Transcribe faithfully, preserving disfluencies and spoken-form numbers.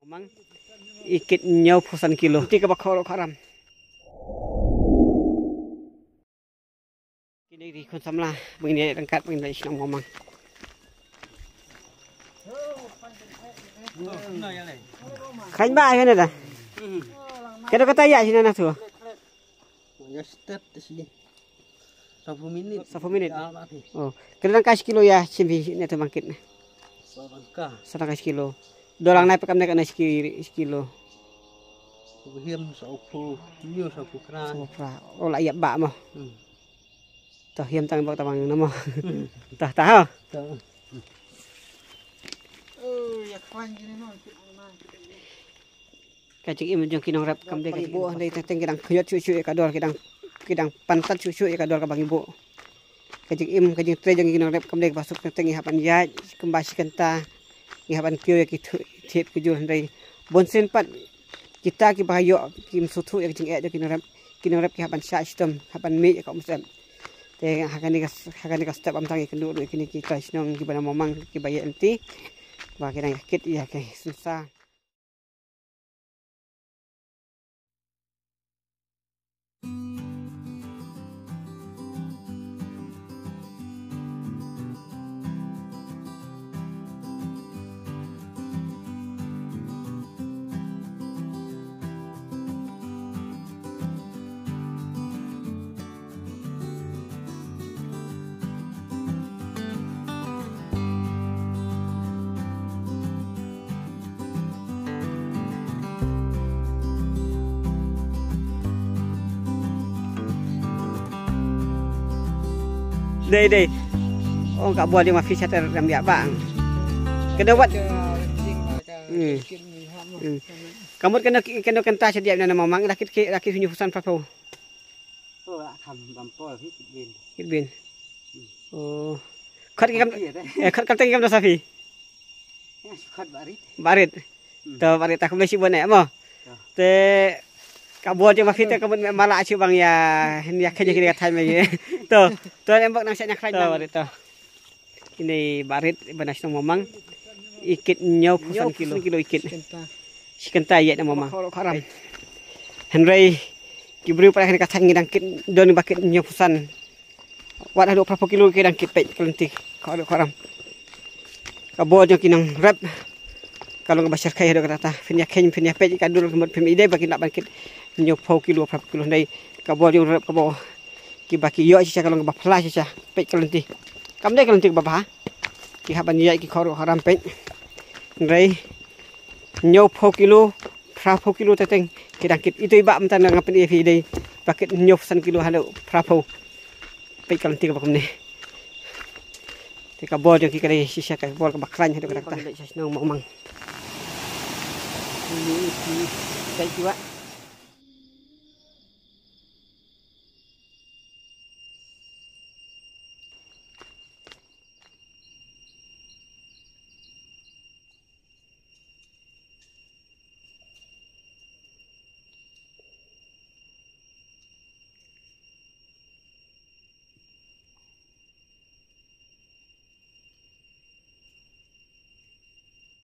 Mang, i kit hynñiew phew san kilo. Te kaba khor khor ram. Kine ki khun samla, ba ngin ïa ryngkat, ba ngin leit shnong Mawmang. Khlaiñ ba kane da. Kane kata ïa shnong na tu. Ïa stet shi. Saphew minit. Saphew minit. Ïa, ma phi. Oh, kane dang kai shi kilo ïa shim phi ne te bangkit ne. Sa dang kai. Sa dang kai shi kilo. Dolang nai pekam ne kane shi ki-, shi kilo. Hiam saphew, hynñiew saphew phra. Saphew phra. Oh, la ïap ba mo. Hmm. Toh hiam tang bak tabang na mo. Hmm. Toh, toh, ha. Toh. Oh, ïa kwan jini no. Ka jingim jong ki nongrep kam dei ka jingim. Ba hynrei teng teng ki dang khñiot shuh shuh ïa ka dor, ki dang, ki dang pantat shuh shuh ïa ka dor kaba ngi buh. Ka jingim, ka jingtrei jong ki nongrep kam dei kaba suk, teng teng ngi hap ban ïaid kumba shi kynta, ngi hap ban kiew ïa ki thu-, thied ki jur, hynrei bunsien pat kita kiba ïoh kim sngewthuh ïa ka jingeh jong ki nongrep, ki nongrep ki hap ban shah shitom, hap ban mih ïa ka umsyep. Te ha kane ka, ha kane ka step ym tang ïa kynduh ruh ïa kine ki trai shnong kiba na Mawmang kiba ïaid lynti, ba ki dang ïakit ïa ka synshar. Dei, dei. Oh, ka bor jong ma phi sha te ram ïa bang. Ka dei wat. Hmm. Hmm. Ka mut kano, kano kynta sha diap na Mawmang, la kit ki, la kit hynñiew phew san phra phew. Oh, la kham bam por hi kit bin. Kit bin. Hmm. Oh. Khot ki kam, eh, khot kam tang ki kam da sa phi. Khot barit. Barit. Hmm. To barit ta kumne shi bone mo. To. Te ka bor jong ma phi te ka mut me mala achu bang ïa, hynñiew khein kine ka thaiñ me. To, to em bok nang sha ïa khlaiñ to nang. Barit to. Ine barit ba na shnong Mawmang. I kit hynñiew phew san kilo. Hynñiew phew san kilo i kit. Shi kynta. Shi kynta ïa na Mawmang. Khor khor ram. Hynrei ki briew para kane ka thaiñ ngi dang kit don ba kit hynñiew phew san. Wat haduh phra phew kilo ki dang kit peit ka lynti khor khor ram. Ka bor jong ki nongrep ka long kaba shyrkhei haduh katta katta. Phin ïa khein phin ïa peit ka dur ka mut phim i dei ba kin lah ban kit hynñiew phew kilo phra phew kilo hynrei ka bor jong nongrep ka bor kiba ki ïoh shisha ka long kaba phla shisha peit ka lynti. Kam dei ka lynti kaba bha. Ki hap ban ïaid ki khor khor ram peit. Hynrei hynñiew phew kilo, phra phew kilo teng teng ki dang kit. Itu i bah mynta nga pyn-i ïa phi dei ba kit hynñiew phew san kilo haduh phra phew. Peit ka lynti kaba kumne. Te ka bor jong ki ka dei shisha ka bor kaba khlaiñ haduh katta katta. Shnong Mawmang. Peit ki bah.